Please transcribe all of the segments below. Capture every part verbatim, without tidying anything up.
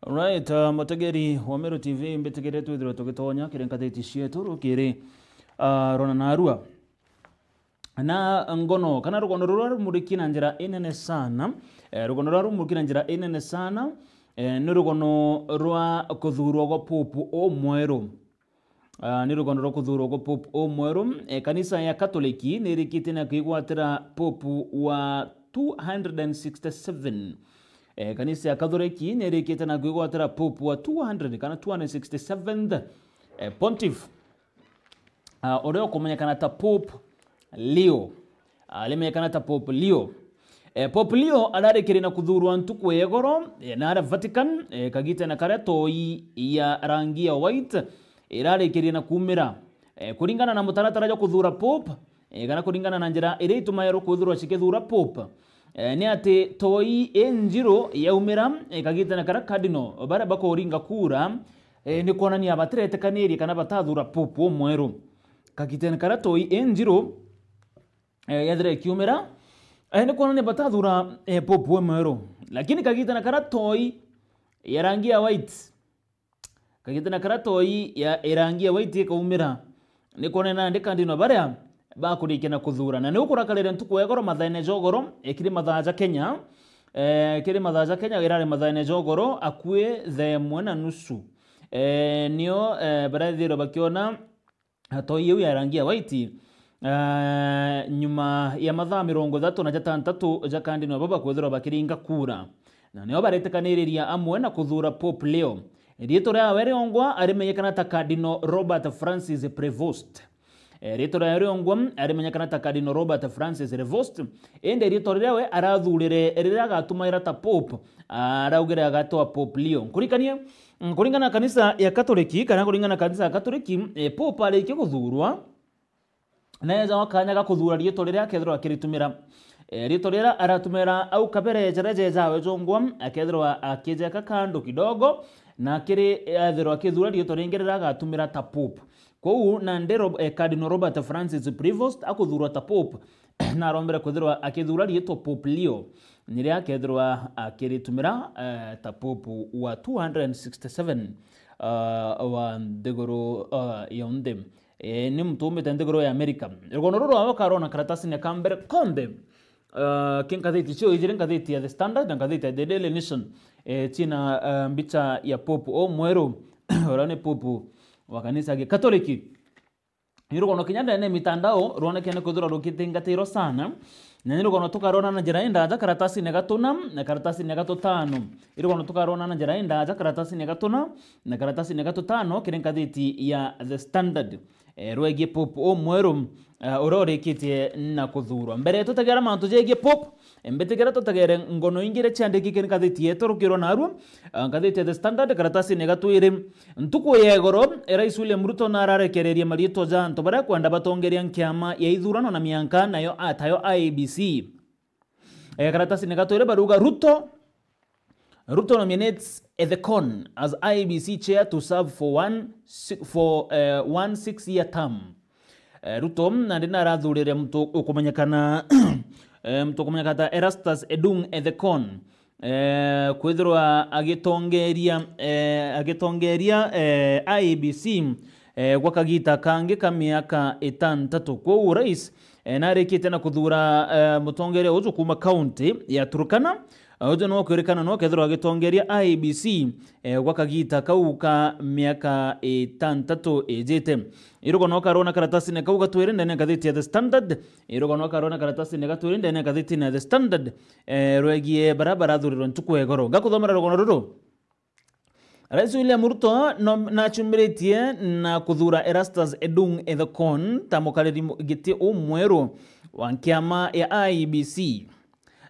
Alright, uh, mutegeri wa Meru T V, mbitigire twithirwe tugitonya kiri ngathiti cietu rukiri, uh, rona narua. Na ngono, kana rugono ruria rumuriki na njira inene sana, eh, rugono ruria rumuriki na njira inene sana, eh, ni rugono rwa kuthurwa gwa Pope umweru. Ah, ni rugono rwa kuthurwa gwa Pope umweru. Eh, kanisa ya Katoliki ni irikitie na kwigwatira Pope wa two hundred and sixty-seven. Eh, kanisa ya Katoliki ni irikitie na kwigwatira Pope wa two hundred kana two hundred sixty-seventh, eh, Pontiff, ah, uria ukumenyekana ta Pope Leo. Alimenyekana ta Pope Leo. Eh, Pope Leo ararikirie na kuthurwa ntuku ya igoro, eh, na aria Vatican, eh, kagitene karia toi ya rangi ya white irarikirie na kumira. Eh, kuringana na mutaratara jwa kuthura Pope, eh, kana kuringana na njira iria itumairwo kwithirwa cikithura Pope, eh, ni ati toi injiru yaumira, eh, kagitene karia Cardinal baria bakuringa kura, eh, ni kwonania batiretikanirie kana batathura Pope umweru. Kagitene karia toi injiru, eh, yethira ikiumira, eh, ni kwonania batathura, eh, Pope umweru. Lakini kagitene karia toi ya rangi ya white, kagitene karia toi ya, ya rangi ya white ikaumira, ni kwonania nandi Cardinal baria bakurikia na kuthura. Na ni ukurakarire ntuku ya igoro mathaene ja ugoro, eh, kiri mathaa ja Kenya, eh, kiri mathaa ja Kenya, irari mathaene ja ugoro, akui thaa imwe na nusu. Eh, nio, eh, barethirwe bakiona toi iu ya rangi ya white, ah, nyuma ya mathaa mirongo ithatu na jatantatu ja Cardinal baba kwithirwa bakiringa kura. Na nio baritikaniriria amwe na kuthura Pope Leo. Riitwa riawe riongwa arimenyekana ta Cardinal Robert Francis Prevost. Eh, riitwa riawe riongwa arimenyekana ta Cardinal Robert Francis Prevost, indi riitwa riria we arathurire riria agatumaira ta Pope, araugire agatwa Pope Leo. Nkurikanie, mm, kuringana na kanisa ya Katoliki, kana kuringana na kanisa ya Katoliki, eh, Pope arikia kuthurwa, neejawa kanya ga kuthura riitwa riria akethirwa akiritumira. Eh, riitwa riria aratumira au kabere jaria jejawe jongwa, akethirwa akijeka kando kidogo, na kiri ethirwa akithura riitwa ringi riria agatumira ta Pope. Kwou nandi Rob-, eh, Cardinal Robert Francis Prevost akuthurwa ta Pope, na arombere kwithirwa akithura riitwa Pope Leo, niria akethirwa akiritumira, eh, ta Pope wa two hundred and sixty-seven, ah, wa nthiguru, ah, yonthe. Eh, ni muntu umite nthiguru ya America. Rugono ruru rwawe ukarona karatasine ka mbere konthe, ah, ki ngathiti cio ijiri, ngathiti ya The Standard na ngathiti ya The Daily Nation, eh, cina, ah, mbicha ya Pope umweru, uria ni Pope wa kanisa ya Gikatoliki. Ni rugono kinya ndene ya mitandao rwonekene kwithirwa rukithingatirwa sana. Na ni rugono tukarwona na njira indaja karatasine ga tuna na karatasine ga tutano. Ni rugono tukarwona na njira indaja karatasine ga tuna na karatasine ga tutano kiri ngathiti ya The Standard, eh, rwegie Pope umweru, eh, uria urikitie na kuthurwa. Mbere tutegera mantu jegie Pope, mbitigire tutegere ngono ingi iria ciandikike ni ngathiti yetu rukirwa narua, ah, ngathiti ya The Standard, karatasine ga twiri. Ntuku ya igoro, Rais William Ruto nararekereria mariitwa ja antu baria kwenda batongeria nkiama ya ithurano na mianka, nayo a-, tayo I E B C. Eh, karatasine ga twiri baruga Ruto, Ruto nominates Ethekon as I E B C chair to serve for one si-, for, eh, one six-year term. Eh, Ruto nandi narathurire muntu ukumenyekana, eh, muntu ukumenyekana ta Erastus Edung Ethekon, eh, kwithirwa agitongeria, eh, agitongeria, eh, I E B C, eh, gwa kagita kangi ka miaka itantatu. Kwou rais, eh, narikitie na kuthura, eh, mutongeria uju kuuma kaunti ya Turkana. Eh, uju niwe ukwirikana niwe ukethirwa agitongeria I E B C, eh, gwa kagita kau ka miaka itantatu ijite. Irugono karona karatasine kau gatwiri ndene ya ngathiti ya The Standard. Irugono karona karatasine gatwiri ndene ya ngathiti ya The Standard, eh, rwegie baria barathurirwe ntuku ya igoro. Ngakuthomera rugono ruru. Rais William Ruto no-, nachumiritie na kuthura Erastus Edung Ethekon ta mukariri mu-, giti umweru wa nkiama ya I E B C.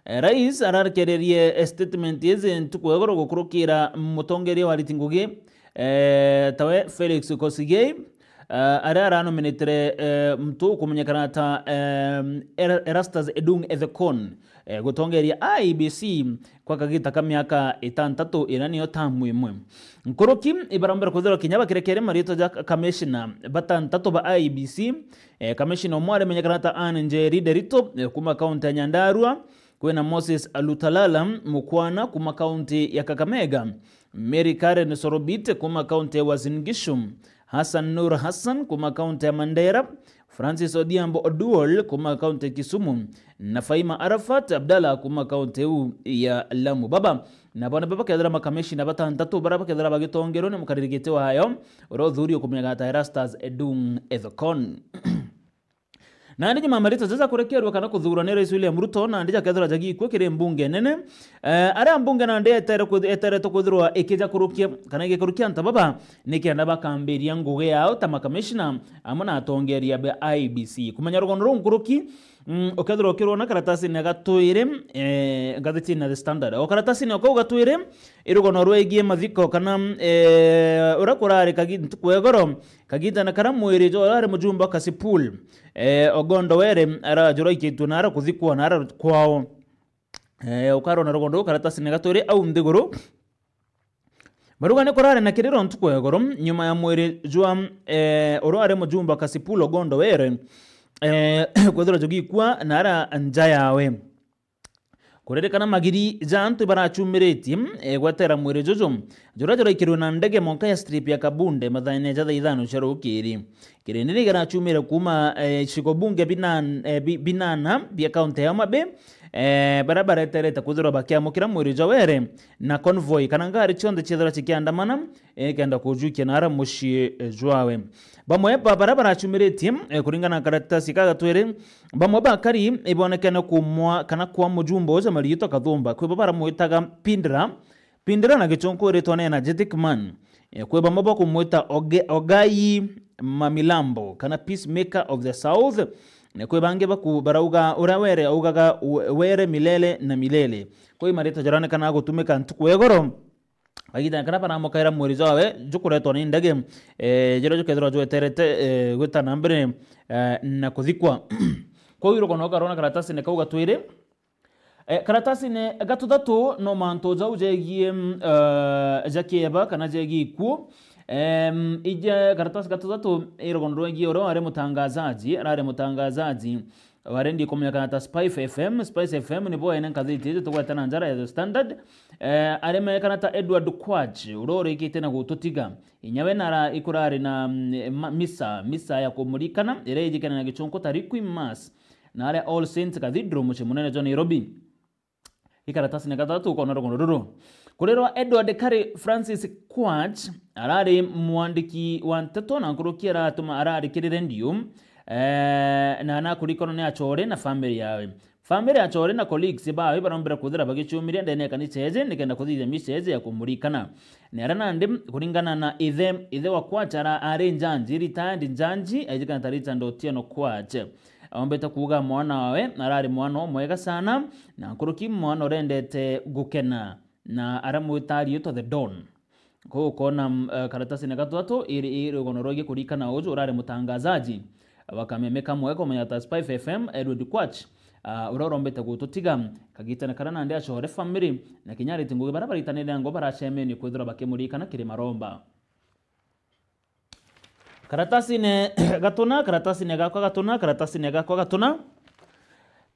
Eh, Rais ararekererie, eh, statement izi ntuku ya igoro gukurukira mutongeria wa ariti ngugi, eh, tawe Felix Kosigei, eh, aria aranominitire, eh, muntu ukumenyekana ta, eh, Era-, Erastus Edung Ethekon, eh, gutongeria I E B C kwa kagita ka miaka itantatu, iria niyo tamu imwe. Nkuruki ibarombere kwithirwa kinya bakirekeria mariitwa ja kamishina batantatu ba I E B C. Eh, kamishina umwe arimenyekana ta Anne Njeri Nderito, eh, kuuma kaunti ya Nyandarua, Kwina Moses Alutalala Mukwana kuma kaunti ya Kakamega, Mary Karen Sorobit kuma kaunti ya Uasin Gishu, Hassan Nur Hassan kuma kaunti ya Mandera, Francis Odhiambo Oduol kuma kaunti ya Kisumu, na Faima Arafat Abdallah kuma kaunti iu ya Lamu. Baba, na bana baba kethira makamishina batantatu bara bakethira bagitongerwa ni mukariri giti wayo, uria uthuri ukumenya ta Erastus Edung Ethekon. Nandi nyuma ya marita jaja kurekerua kana kuthuurwa ni Rais William Ruto, nandi jakethirwa jagikua kiri mbunge nene. Eh, aria mbunge nandi etere kwith-, eteretwe kwithirwa ikija kurukia kana igikurukia antu baba, nikenda bakambiria ngugi yao ta makamishina amwe na atongeria ba I E B C. Kumenya rugono ruu nkuruki, mm, ukethirwa ukirwona karatasine gatwiri, eh, ngathitine The Standard. O karatasine o kau gatwiri, i rugono rwegie mathiko kana, eh, uria kurari kagi-, ntuku ya igoro, kagitana karia mwiri jwa urari mujumba Kasipul, eh, Ogondo Were ara juraikitue na ara kuthikwa na ara kwao. Eh, ukarona rugono ruu karatasine gatwiri au nthiguru. Baruga ni kurari na kiriro ntuku ya igoro, nyuma ya mwiri jwa, eh, uria ari mujumba Kasipul Ogondo Were, eh, kwithirwa jugikua na ara nja yawe. Kuririkana magiri ja antu ibarachumiritie, eh, gwetera mwiri juju, juria juraikirwe na ndege monka ya strip ya Kabunde mathaene ja thaa ithano cia rukiri. Kirindi ni kirachumire kuuma, eh, icigo bunge binan-, eh, bi-, binana bia kaunti ya Homa Bay, eh, baria bareterete kwithirwa bakiamukira mwiri jwa Were na convoy kana ngari cionthe ciethirwa cikiandamana, eh, kenda kujukia nara mucii, eh, jwawe. Bamwe ba baria barachumiritie, eh, kuringana na karatasi ka gatwiri, bamwe bakari ibonekene kumwa kana kwa mujumba uja mariitwa Kathumba, kwi bo baramwitaga Pindira, Pindira na gichunku iritwa ni energetic man. Eh, kwi bamwe bakumwita Oge-, Ogai Mamilambo kana peacemaker of the South. Na kwi bangi baku-, barauga uria Were augaga, "We-, Were milele na milele." Kwi marita jaronekana gutumika ntuku ya igoro. Bagita kana baramukaira mwiri jwawe jukuretwa ni ndege, eh, juria jukethirwa jweterete, eh, gwita na mbere, eh, na kuthikwa. Kwou irugono ukarona karatasine kau gatwiri. Eh, karatasine gatuthatu no mantu jau jegie, mm, eh, ja kieba kana jegie ikuo. Em, ije karatasi gatuthatu irugono rwegie uria wari mutangazaji, arari mutangazaji wari ndikumenya kana ta Spice F M. Spice F M nibo ene ngathiti iji tugweta na njara ya The Standard. Eh, aremekana ta Edward Kwach, uria urikite na gututiga. Inya we nara ikurari na, mm, ma-, misa, misa ya kumurikana, iria ijikene na gichunku ta Requiem Mass, na aria All Saints Cathedral, mucii munene jwa Nairobi. Ikaratasi ni gatatu ukona rugono ruru. Kurirwa Edward Curry Francis Kwach arari mwandiki wa nteto na nkuruki aratuma arari kiri rendio, eh, na nakurikana ni achore na family yawe. Family achore na colleagues bawe barombera kuthira bagichumiria ndene ya kanisa eje nikenda kuthithia misa eje ya kumurikana. Ni aria nandi kuringana na ithe, ithe wa Kwach ara ari njanji, retired njanji, ejikana ta Richard Otieno Kwach. Ombete kuuga mwana wawe arari mwana omwega sana, na nkuruki mwana urendete gukena, na aramwita riitwa The Don. Kou ukona, mm, eh, karatasine gatwatu iri, iri rugono rwegie kurikana uju urari mutangazaji wa kameme kamwe kumenya ta Spice F M, Edward Kwach, ah, uria urombete gututiga kagitene karia nandi achore family, na kinya ariti ngugi baria baritanire ngo baracemenie kwithirwa bakimurikana kiri maromba. Karatasine gatuna, karatasine gakwa gatuna, karatasine gakwa gatuna.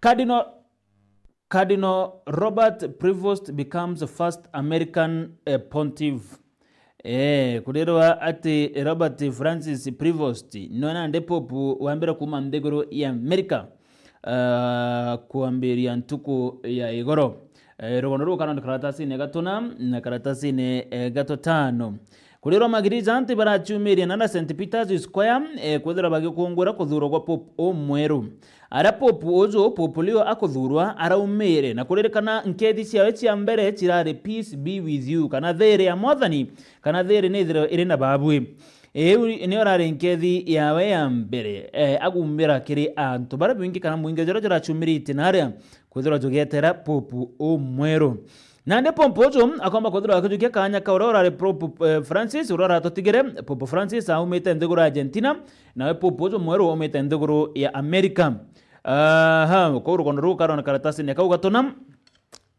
Cardinal, Cardinal Robert Prevost becomes the first American, eh, pontiff. Eh, kurirwa ati Robert Francis Prevost niwe nandi pope wa mbere kuuma nthiguru ya America, ah, kwambiria ntuku ya igoro. Eh, rugono ruu kana ni karatasine gatuna na karatasine, eh, gatutano. Kurirwa magiri ja antu barachumiria nara Saint Peter's Square, eh, kwithirwa bagikungwira kuthurwa gwa Pope umweru. Aria Pope uju, Pope Leo akuthurwa, araumire na kuririkana nkethi ciawe cia mbere cirari "Peace be with you", kana "Thiiri ya Mwathani", kana "Thiiri ni ithirwe iri na babui." Iu niyo rari nkethi yawe ya mbere, eh, agumira kiri antu baria bingi kana mwingi juria jurachumiritie naria kwithirwa jugietera Pope umweru. Nandi Pope uju akomba kwithirwa akijukia kanya ka uria urari Pope, eh, Francis, uria uratutigire. Pope Francis aumite nthiguru ya Argentina, nawe Pope uju mweru aumite nthiguru ya America. Aha, kou rugono ruu karona karatasine kau gatuna,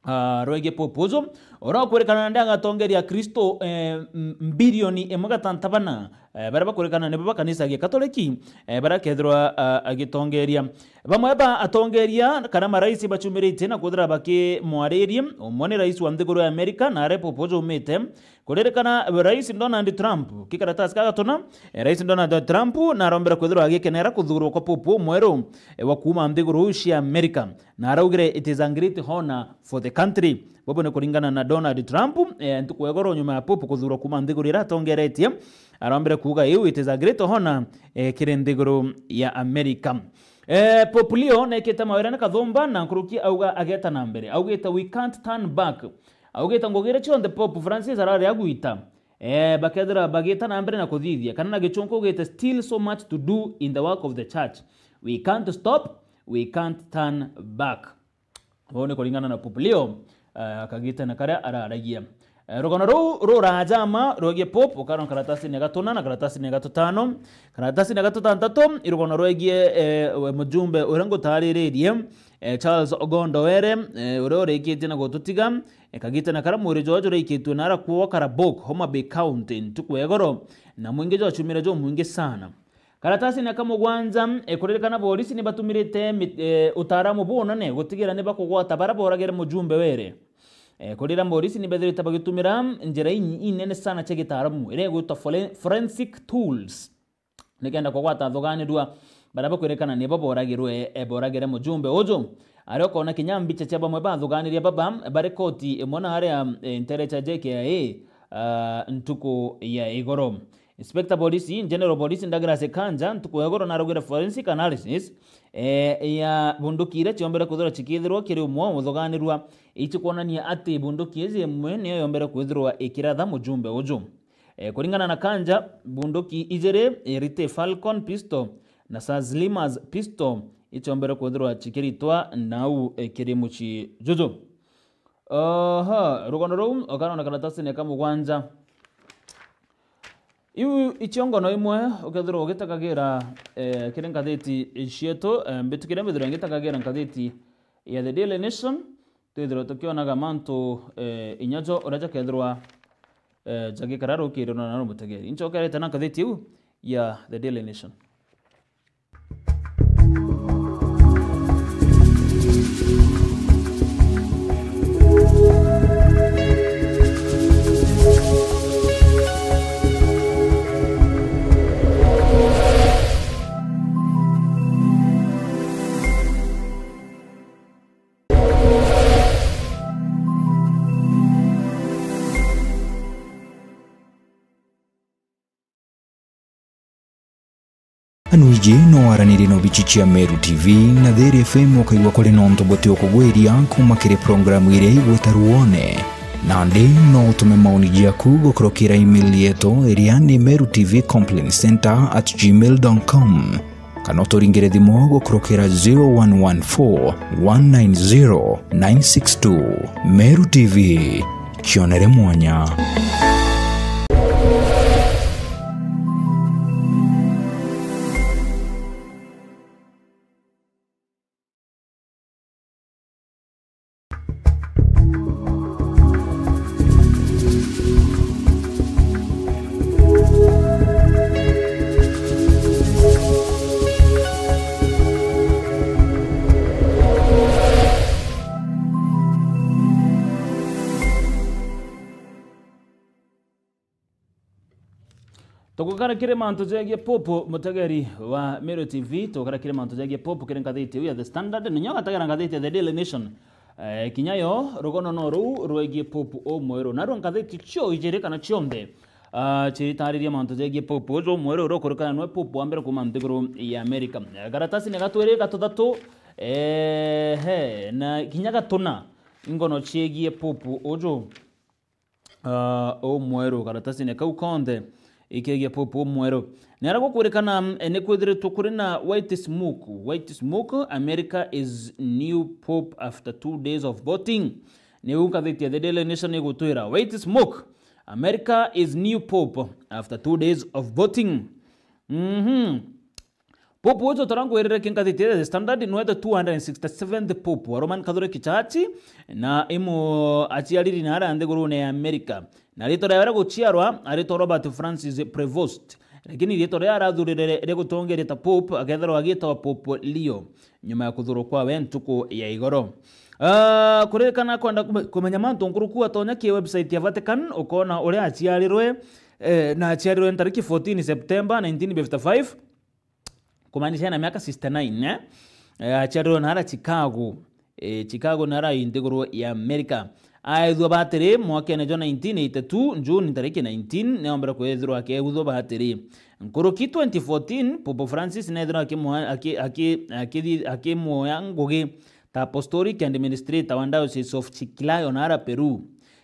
ah, rwegie Pope uju, uria ukwirikana nandi agatongeria Akristo, eh, m-, mbilioni imwe gatanta bana, eh, baria bakwirikana nibo ba kanisa ya Gikatoliki, eh, baria akethirwa, ah, agitongeria. Bamwe ba atongeria kana marais baciumiritie na kwithira bakimwaririe, umwe ni rais wa nthiguru ya Amerika, na aria Pope ujumite. Kuririkana Rais Donald Trump, ki karatasi ka gatuna, eh, Rais Donald Trump narombere kwithirwa agikenera kuthurwa kwa Pope umweru, eh, wa kuuma nthiguru cia Amerika, na araugire, "It is a great honor for the country." Bobo ni kuringana na Donald Trump, eh, ntuku ya igoro nyuma ya Pope kuthurwa kuuma nthiguru iria atongeretie, arombere kuuga iu, "It is a great honor, eh, kiri nthiguru ya Amerika." Eh, Pope Leo nekite mawira na kathumba na nkuruki auga ageta na mbere. Augite, "We can't turn back." Augite ngugi iria cionthe Pope Francis arari agwita, eh, bakethira bagita na mbere na kuthithia, kana na gichunku augite, "Still so much to do in the work of the church. We can't stop, we can't turn back." Uu ni kuringana na Pope Leo, eh, akagite na karia araragia. Eh, rugano ruu rurajama rwegie Pope, ukarona karatasini ya gatuna na karatasini ya gatutano. Karatasini ya gatutantatu, i rugano rwegie, eh, we mujumbe uria ngutariririe, eh, Charles Ogondo Were, eh, uria urikitie na gututiga, eh, kagite na karia mwiri jwawe jurikitue na arakua Karabok, Homa Bay County, ntuku ya igoro, na mwingi jwacumire jumwingi sana. Karatasini ya kamugwanja, eh, kuririkana borisi ni batumirite mit-, eh, utaaramu bunene gutigira ni bakugwata baria boragire mujumbe Were. Eh, kurira borisi ni bethirite bagitumira njira inyi-, inene sana cia gitaaramu, iria igwitwa fore-, forensic tools. Nikenda kugwata athuganirua baria bakwirikana nibo boragirwe, eh, boragire mujumbe uju. Aria ukona kinya mbicha cia bamwe ba athuganiria baba bari koti imwe na aria, eh, ntere cia J K I A, ah, ntuku ya igoro. Inspector Police, General Police Douglas Kanja, ntuku ya igoro narugire forensic analysis, eh, ya bunduki iria ciombere kwithirwa cikithirwa kiri umwe wa muthuganirua, ici kwonania ati bunduki iji imwe niyo yombere kwithirwa ikiratha mujumbe uju. Eh, kuringana na Kanja, bunduki ijiri, eh, Rite Falcon pistol na Sazlima's pistol, ichombere kwithirwa chikiritwa nau, eh, kiri mucii juju. Oho, rugano ruu ukarona karatasini ka mugwanja. Iu ichiongono imwe ukethirwa ugitagagira, eh, kiri ngathiti cietu, eh, mbitukire mbithirwa ngitagagira ngathiti ya The Daily Nation, twithirwa tukionaga mantu, eh, inya jo uria jakethirwa, eh, jagikara rukiri runa na rumutegeri. Inchokerete na ngathiti iu ya The Daily Nation. Anwiji no waranirie na obichi cia Meru T V na Thiri F M ukaigua kuri nontu buti ukugwiria kuma kiri programu iria igwita ruone. Nandi no utume maoni jaku gukurukira email yetu iria ni Meru T V complaint center at gmail dot com. Kana uturingire thimu gukurukira zero one one four one nine zero nine six two. Meru T V, kionere mwanya. Tugukara kiri mantu jegie Pope, mutegeri wa Meru T V, tugukara kiri mantu jegie Pope kiri ngathiti iu ya The Standard, na nyo gategera ngathiti ya The Daily Nation. Eh, kinya yo, rugono no ruu rwegie Pope umweru. Narua ngathiti cio ijiri kana cionthe, ah, ciritariria mantu jegie Pope uju umweru uria ukurikana nwe Pope wa mbere kuma nthiguru ya America. Eh, karatasi ni gatwiri, gatuthatu, eh, he, na kinya gatuna, ingono ciegie Pope uju. Ah, umweru, karatasini kau konthe ikegie Pope umweru. Ni aria gukwirikana, eh, ni kwithiritwe kuri na white smoke. White smoke, America is new Pope after two days of voting. Niu ngathiti ya The Daily Nation igutwira, white smoke, America is new Pope after two days of voting. Mhm. Pope uju tara nkwirire ki ngathiti ya The Standard, nwe the two hundred sixty-seventh Pope wa Roman Catholic Church, na imu aciariri naara nthigurune ya America. Na ritwa riawe ria guciarwa aritwa Robert Francis Prevost, lakini ritwa riria arathurire ria gutongeria ta Pope akethirwa agitwa Pope Leo, nyuma ya kuthurwa kwawe ntuku ya igoro. Ah, kuririkana kwenda kume-, kumenya mantu nkuruku atonya ki website ya Vatican, ukona uria aciarirwe, eh, na aciarirwe ntariki fourteen September nineteen fifty-five, kumaanisha ena miaka sixty-nine, eh? Eh, aciarirwe naara Chicago. Eh, Chicago naara i nthiguru ya America. Aethua batiri mwakene jwa nineteen eighty-two, June ntariki nineteen, neombere kwethirwa akethua batiri. Nkuruki twenty fourteen, Pope Francis neethirwa akimwa-, aki-, aki-, akithi-, akimwoya ngugi ta Apostolic Administrator wa Diocese of Chiclayo naara Peru.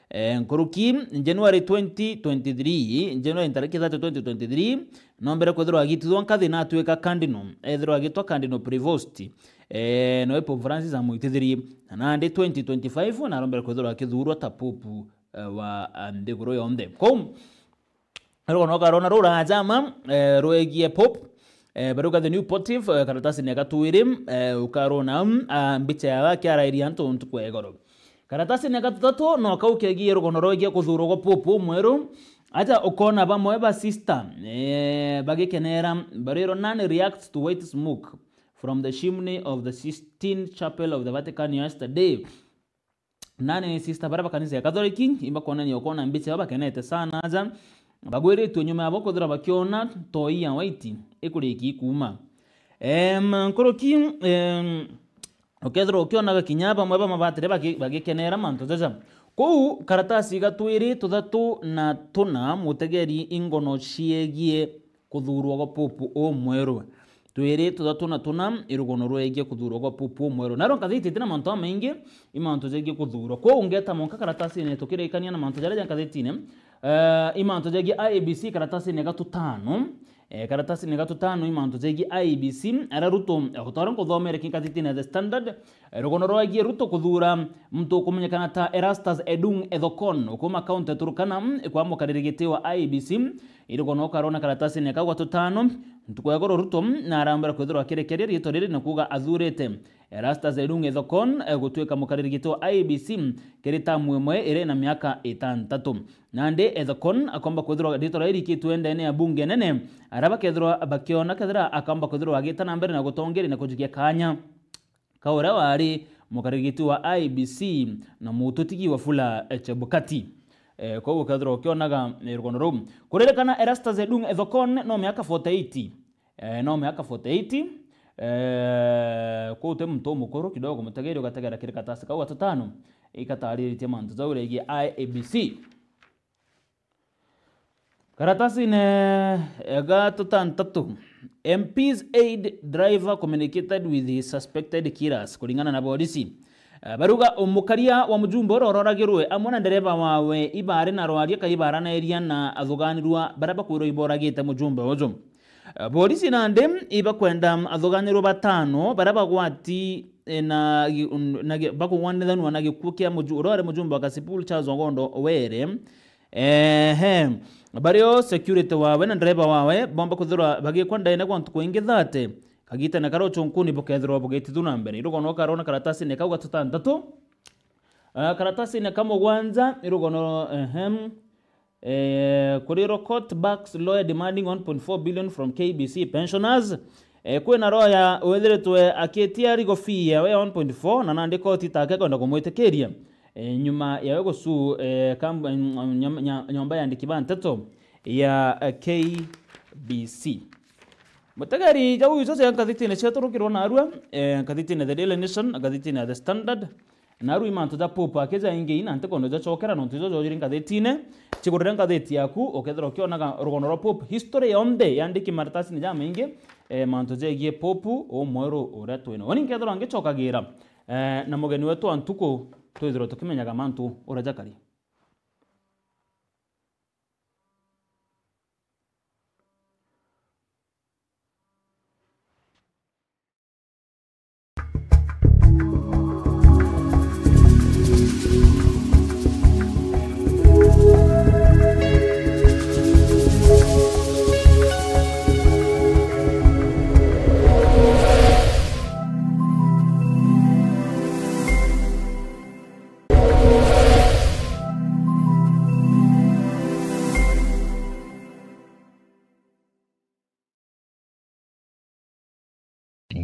Eh, nkuruki January twenty twenty-three, January ntariki thirty, twenty twenty-three, nombere kwithirwa agitithwa nkathi na atwika Cardinal, ethirwa agitwa Cardinal Prevost. Eh, noe Pope Francis amwitithirie, na nandi twenty twenty-five narombere kwithirwa akithurwa ta Pope, eh, wa, ah, nthiguru yonthe. Kou, rugano ukarona rurajama, eh, rwegie Pope, eh, baruga The New Pontiff, eh, karatasini ya gatwiri, eh, ukarona, ah, mbicha yawe akiarairia antu ntuku ya igoro. Karatasini ya gatatu no kau kegie rugano rwegie kuthuurwa gwa Pope umweru. Aja ukona bamwe ba sister, eh, bagikenera, barirwa, "None reacts to white smoke from the chimney of the Sistine Chapel of the Vatican yesterday." Nani sister baria ba kanisa ya Katholiki, ibakwonania ukona mbicha yao bakenete sana aja, bagwiritue nyuma yabo kwithirwa bakiona toi ya white ikuriki kuuma. Em, nkuruki, em, ukethirwa ukionaga kinya bamwe ba mabatire bagi-, bagikenera mantu jaja. Kou karatasi gatwiri tuthatu na tuna, mutegeri ingono ciegie kuthuurwa gwa Pope umweru. Twiri tuthatu na tuna, irugono rwegie kuthuurwa gwa Pope umweru. Naro ngathiti itina mantu amaingi, i mantu jegie kuthuurwa. Kwou ngeta monka karatasini tukirikania na mantu jaria ja ngathitine, eh, i mantu jegie I E B C karatasini gatutano. Eh, karatasini gatutano i mantu jegie I E B C, aria Ruto, eh, utwara nkuthomere ki ngathitine ya The Standard, eh, rugono rwegie Ruto kuthuura muntu ukumenyekana ta Erastus Edung Ethekon, ukuuma kaunti ya Turkana, mm, kwa mukariri giti wa I E B C, irugono ukarona karatasini kau gatutano, ntuku ya igoro Ruto na arambira kwithirwa akirekeria riitwa riri na kuuga athuurite Erastus Edung Ethekon, eh, gutuika mukariri giti wa I E B C kiri tamu imwe iri na miaka itantatu. Nandi Ethekon akomba kwithirwa riitwa riawe rikitwe ndene ya bunge nene, aria bakethirwa bakiona kethira akomba kwithirwa agita na mbere na gutongeria na kujukia kaanya ka uria wari mukariri giti wa I E B C na mututigi Wafula Chebukati. Eh, kou ukethirwa ukionaga, eh, rugono ruu. Kuririkana Erastus Edung Ethekon no miaka forty-eight. Eh, no miaka forty-eight. Eh, kou ti muntu umukuru kidogo, mutegeri ugategera kiri karatasi kau gatutano, ikatariritie mantu jau regie I E B C. Karatasine, eh, ga tutantatu, M P's aide driver communicated with his suspected killers, kuringana na borisi. Eh, baruga umukaria wa mujumbe uria uroragirwe amwe na ndereba wawe ibari na rwaria kai baranairia na athuganirua baria bakwirwa iboragite mujumbe uju. Eh, borisi nandi ibakwenda athuganirwa batano baria bagwati, eh, na gi-, na gi-, bakugwanithanua na gikuu kia muju-, uria wari mujumbe wa Kasipul Charles Ogondo Were. Ehe. Bario security wawe na ndereba wawe bomba kwithirwa bagikwa ndaine gwa ntuku ingi thirty. Kagitene karia uchunkuni bukethirwa bugitithu na mbere. Irugono ukarona karatasine kau gatutantatu. Ah, karatasine ka mugwanja, irugono, ehem. Eh, kurirwa court backs lawyer demanding one point four billion from K B C pensioners. Eh, kwina lawyer wethiritwe akitia legal fee yawe ya one point four, na nandi koti take kwenda kumwitikiria. Eh, nyuma yawe gusu, eh, kamb-, nyom-, nya-, nyomba ya andiki ba nteto ya, eh, K B C. Mutegeri, jau icio cia ngathitine ciaturukirwo narua, eh, ngathitine The Daily Nation, ngathitine ya The Standard, narua i mantu ja Pope akija ingi ina ntikondo jacokera nontu ijo jojiri ngathitine. Cigurire ngathiti yaku, ukethirwa ukionaga rugono rwa Pope, history yonthe yandiki maratasini jamaingi, eh, mantu jegie Pope umweru uria twina. Uni nkethirwa ngicokagira, eh, na mugeni wetu wa ntuku, twithirwe tukimenyaga mantu uria jakari.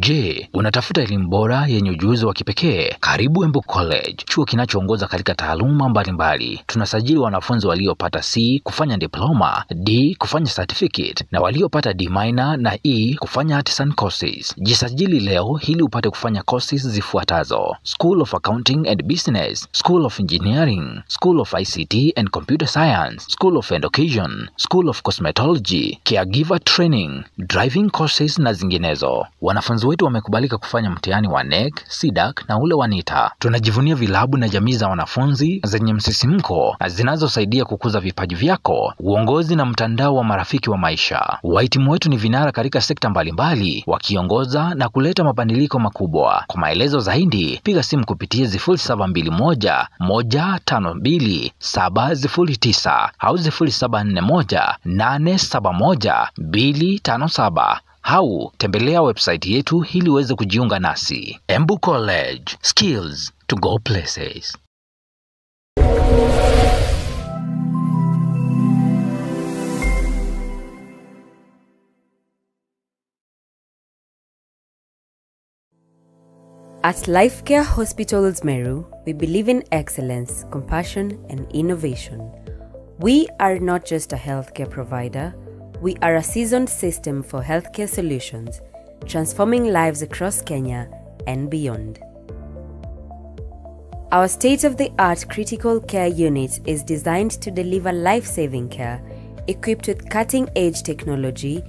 Je, unatafuta elimu bora yenye ujuzi wa kipekee? Karibu Embu College, chuo kinachoongoza katika taaluma mbalimbali. Tunasajili wanafunzi waliopata C kufanya diploma, D kufanya certificate, na waliopata D minor na E kufanya artisan courses. Jisajili leo ili upate kufanya courses zifuatazo: School of Accounting and Business, School of Engineering, School of I C T and Computer Science, School of Education, School of Cosmetology, Caregiver Training, driving courses na zinginezo. Wanafunzi wetu wamekubalika kufanya mtihani wa NEC, CDAC na ule wa NITA. Tunajivunia vilabu na jamii za wanafunzi zenye msisimko na zinazosaidia kukuza vipaji vyako. Uongozi na mtandao wa marafiki wa maisha. Wahitimu wetu ni vinara katika sekta mbalimbali, wakiongoza na kuleta mabadiliko makubwa. Kwa maelezo zaidi, piga simu kupitia sifuri saba mbili moja, moja tano mbili, saba sifuri tisa au sifuri saba nne moja, nane saba moja, mbili tano saba. Au tembelea website yetu ili uweze kujiunga nasi. Embu College, skills to go places. At Lifecare Hospitals Meru, we believe in excellence, compassion, and innovation. We are not just a healthcare provider, we are a seasoned system for healthcare solutions, transforming lives across Kenya and beyond. Our state-of-the-art critical care unit is designed to deliver life-saving care, equipped with cutting-edge technology